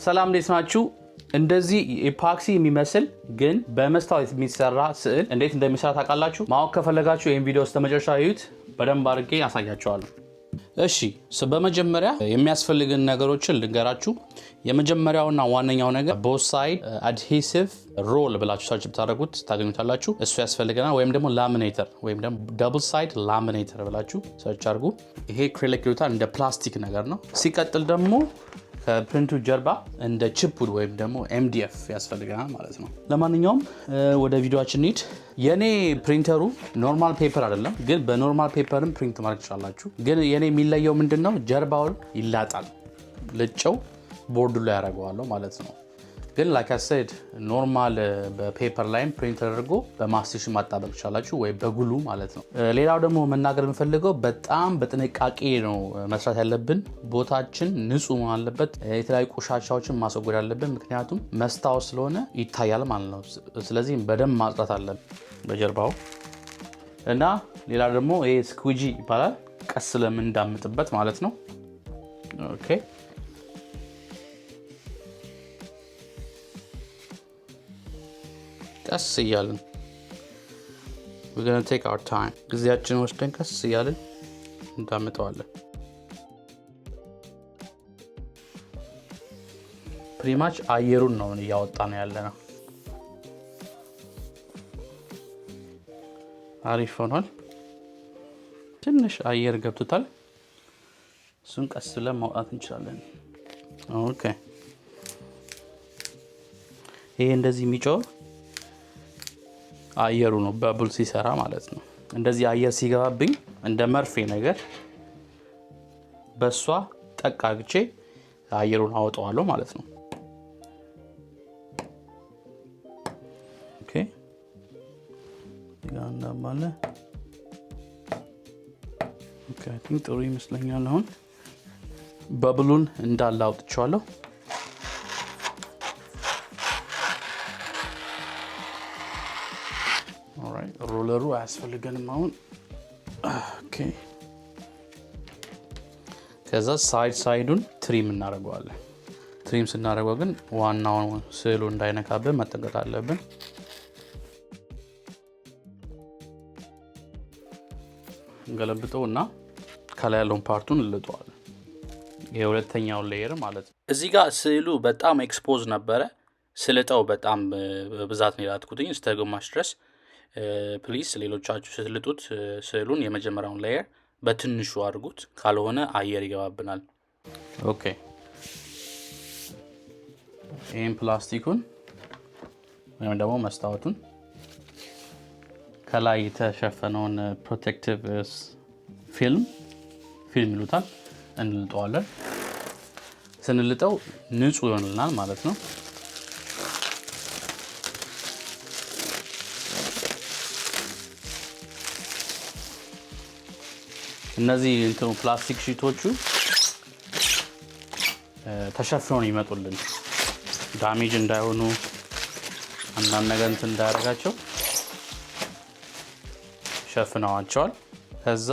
ሰላም፣ እንዴት ናችሁ? እንደዚህ epoxy የሚመስል ግን በመስታወት የሚሰራ ስዕል እንዴት እንደሚሰራ ታውቃላችሁ? ማወቅ ከፈለጋችሁ ይህን ቪዲዮ እስከ መጨረሻ እዩት። በደንብ አድርጌ አሳያችኋለሁ። እሺ፣ በመጀመሪያ የሚያስፈልግን ነገሮችን ልንገራችሁ። የመጀመሪያውና ዋነኛው ነገር both side adhesive roll ብላችሁ search ብታደርጉት ታገኙታላችሁ። እሱ ያስፈልገናል። ወይም ደግሞ laminator ወይም ደግሞ double side laminator ብላችሁ search አድርጉ። ይሄ acrylic ይሉታል፣ እንደ ፕላስቲክ ነገር ነው። ሲቀጥል ደግሞ ከፕሪንቱ ጀርባ እንደ chipwood ወይም ደግሞ MDF ያስፈልገናል ማለት ነው። ለማንኛውም ወደ ቪዲዮአችን እንሂድ። የኔ printer ኡ normal paper አይደለም፣ ግን በ normal paper ም print ማድረግ ትችላላችሁ። ግን የኔ የሚለየው ምንድን ነው? ጀርባውን ይላጣል። ልጨው ቦርዱ ላይ ያደርገዋለሁ ማለት ነው። ግን like I said፣ normal በ paper ላይም print ተደርጎ በማስቲሽ ማጣበቅ ትችላላችሁ ወይ በ glue ማለት ነው። ሌላው ደግሞ መናገር የምፈልገው በጣም በጥንቃቄ ነው መስራት ያለብን። ቦታችን ንጹህ መሆን አለበት። የተለያዩ ቆሻሻዎችን ማስወገድ አለብን። ምክንያቱም መስታወት ስለሆነ ይታያል ማለት ነው። ስለዚህ በደንብ ማጽዳት አለብን በጀርባው። እና ሌላ ደግሞ ይሄ squeegee ይባላል። ቀስ ለምንዳምጥበት ማለት ነው። Okay፣ ቀስ እያልን we're gonna take our time፣ ጊዜያችንን ወስደን ቀስ እያልን እንዳምጠዋለን። Pretty much አየሩን ነው እያወጣ ነው ያለ ነው። አሪፍ ሆኗል። ትንሽ አየር ገብቶታል። እሱን ቀስ ብለን ማውጣት እንችላለን። Okay፣ ይሄ እንደዚህ የሚጮህ አየሩ ነው፣ bubble ሲሰራ ማለት ነው። እንደዚህ አየር ሲገባብኝ እንደ መርፌ ነገር በእሷ ጠቅ አርግቼ አየሩን አወጣዋለሁ ማለት ነው። Okay፣ እንዳባለ ጥሩ ይመስለኛል። አሁን bubble ኡን እንዳለ አውጥቼዋለሁ። Roller ኡ አያስፈልገንም አሁን። Okay፣ ከዛ side side ኡን trim እናደርገዋለን። Trim ስናደርገው ግን ዋናውን ስዕሉ እንዳይነካብን መጠንቀቅ አለብን። እንገለብጠው እና ከላይ ያለውን part ኡን እንልጠዋለን። የሁለተኛውን layer ማለት ነው። እዚህ ጋር ስዕሉ በጣም expose ነበረ። ስልጠው በጣም በብዛት ነው የላጥኩትኝ እስከ ግማሽ ድረስ። Please ሌሎቻችሁ ስትልጡት ስዕሉን የመጀመሪያውን layer በትንሹ አድርጉት፣ ካልሆነ አየር ይገባብናል። Okay፣ ይህን ፕላስቲኩን ወይም ደግሞ መስታወቱን ከላይ የተሸፈነውን protective film፣ ፊልም ይሉታል፣ እንልጠዋለን። ስንልጠው ንጹህ ይሆንልናል ማለት ነው። እነዚህ እንትኑ ፕላስቲክ sheet ኦቹ ተሸፍነው ነው ይመጡልን፣ damage እንዳይሆኑ፣ አንዳንድ ነገር እንትን እንዳያደርጋቸው ሸፍነዋቸዋል። ከዛ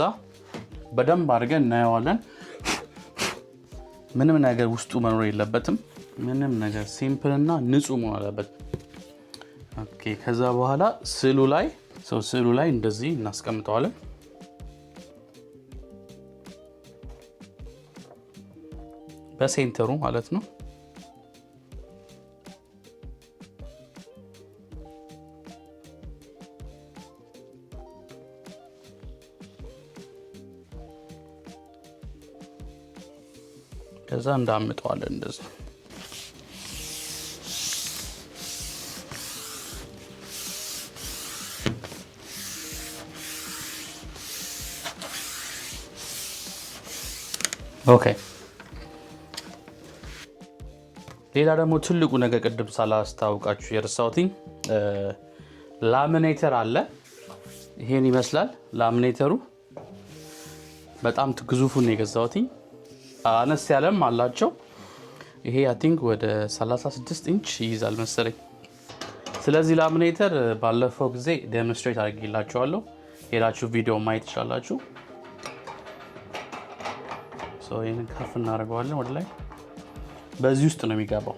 በደንብ አድርገን እናየዋለን። ምንም ነገር ውስጡ መኖር የለበትም። ምንም ነገር simple እና ንጹህ መሆን አለበት። Okay፣ ከዛ በኋላ ስዕሉ ላይ እንደዚህ እናስቀምጠዋለን። በ center ኡ ማለት ነው። ከዛ እንዳምጠዋለን እንደዚህ። Okay፣ ሌላ ደግሞ ትልቁ ነገር ቅድም ሳላስታውቃችሁ የረሳሁትኝ laminator አለ። ይሄን ይመስላል laminator ኡ። በጣም ግዙፉን የገዛሁትኝ፣ አነስ ያለም አላቸው። ይሄ I think ወደ 36 ኢንች ይይዛል መሰለኝ። ስለዚህ laminator ባለፈው ጊዜ demonstrate አድርጌላችኋለሁ። ሄዳችሁ ቪዲዮ ማየት ትችላላችሁ። ይህንን ከፍ እናደርገዋለን ወደ ላይ። በዚህ ውስጥ ነው የሚገባው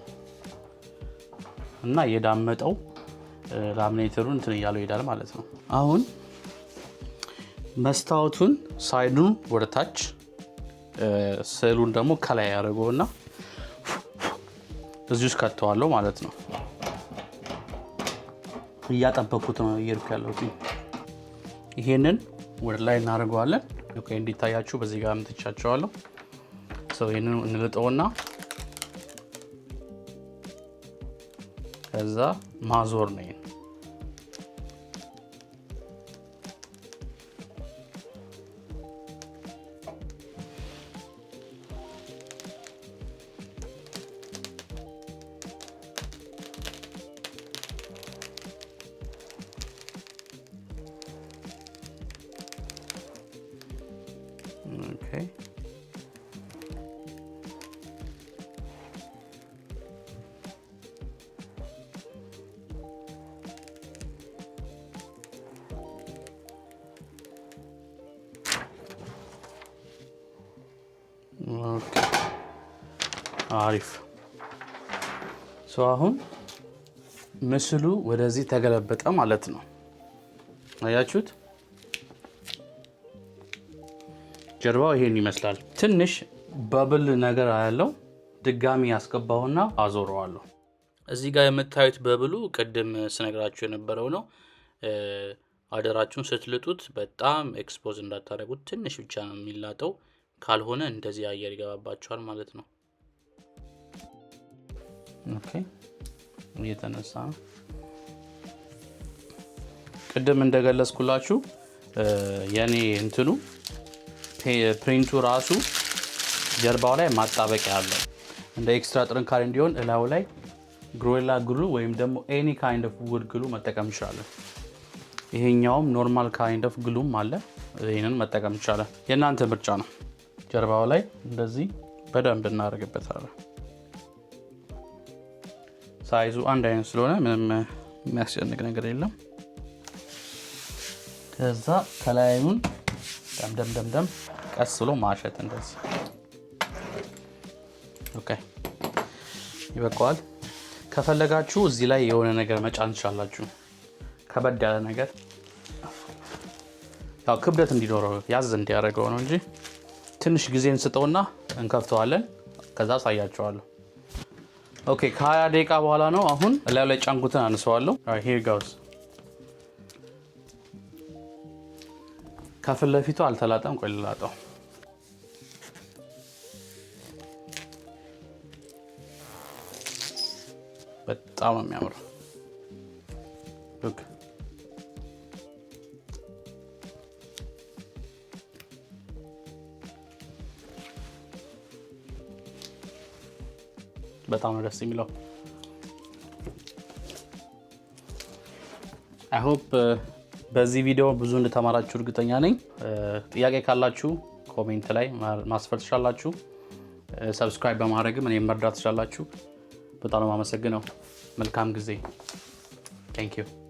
እና እየዳመጠው laminator ኡን እንትን እያለው ይሄዳል ማለት ነው። አሁን መስታወቱን side ኡን ወደ ታች፣ ስዕሉን ደግሞ ከላይ ያደርገውና እዚህ ውስጥ ከተዋለሁ ማለት ነው። እያጠበኩት ነው እየሄድኩ ያለሁት። ይሄንን ወደ ላይ እናደርገዋለን። Okay፣ እንዲታያችሁ በዚህ ጋር አምጥቻቸዋለሁ። So ይሄንን እንልጠውና ከዛ ማዞር ነው። ይሄን okay፣ አሪፍ። So አሁን ምስሉ ወደዚህ ተገለበጠ ማለት ነው። አያችሁት? ጀርባው ይሄን ይመስላል። ትንሽ bubble ነገር ያለው ድጋሚ ያስገባውና አዞረዋለሁ። እዚህ ጋር የምታዩት bubble ኡ ቅድም ስነግራችሁ የነበረው ነው። አደራችሁን ስትልጡት በጣም expose እንዳታደርጉት፣ ትንሽ ብቻ ነው የሚላጠው። ካልሆነ እንደዚህ አየር ይገባባችኋል ማለት ነው። Okay፣ እየተነሳ ነው። ቅድም እንደገለጽኩላችሁ የኔ እንትኑ print ኡ ራሱ ጀርባው ላይ ማጣበቂያ አለው። እንደ extra ጥንካሬ እንዲሆን እላዩ ላይ Gorilla Glue ወይም ደግሞ any kind of wood glue መጠቀም እንችላለን። ይሄኛውም normal kind of glue ም አለ። ይህንን መጠቀም ይቻላል። የእናንተ ምርጫ ነው። ጀርባው ላይ እንደዚህ በደንብ እናደርግበታለን። Size ኡ አንድ አይነት ስለሆነ ምንም የሚያስጨንቅ ነገር የለም። ከዛ ከላዩን ደም ደም ደም ደም ቀስ ብሎ ማሸት እንደዚህ። Okay፣ ይበቃዋል። ከፈለጋችሁ እዚህ ላይ የሆነ ነገር መጫን ትችላላችሁ። ከበድ ያለ ነገር፣ ያው ክብደት እንዲኖረው ያዝ እንዲያደርገው ነው እንጂ። ትንሽ ጊዜ እንስጠውና እንከፍተዋለን። ከዛ አሳያችኋለሁ። Okay፣ ከ20 ደቂቃ በኋላ ነው። አሁን እላዩ ላይ ጫንኩትን አነሳዋለሁ። Here goes። ከፊት ለፊቱ አልተላጠም። ቆይ ልላጠው። በጣም ነው የሚያምረው። Look፣ በጣም ነው ደስ የሚለው። I hope በዚህ ቪዲዮ ብዙ እንደተማራችሁ እርግጠኛ ነኝ። ጥያቄ ካላችሁ comment ላይ ማስፈር ትችላላችሁ። Subscribe በማድረግም እኔን መርዳት ትችላላችሁ። በጣም ነው የማመሰግነው። መልካም ጊዜ። Thank you.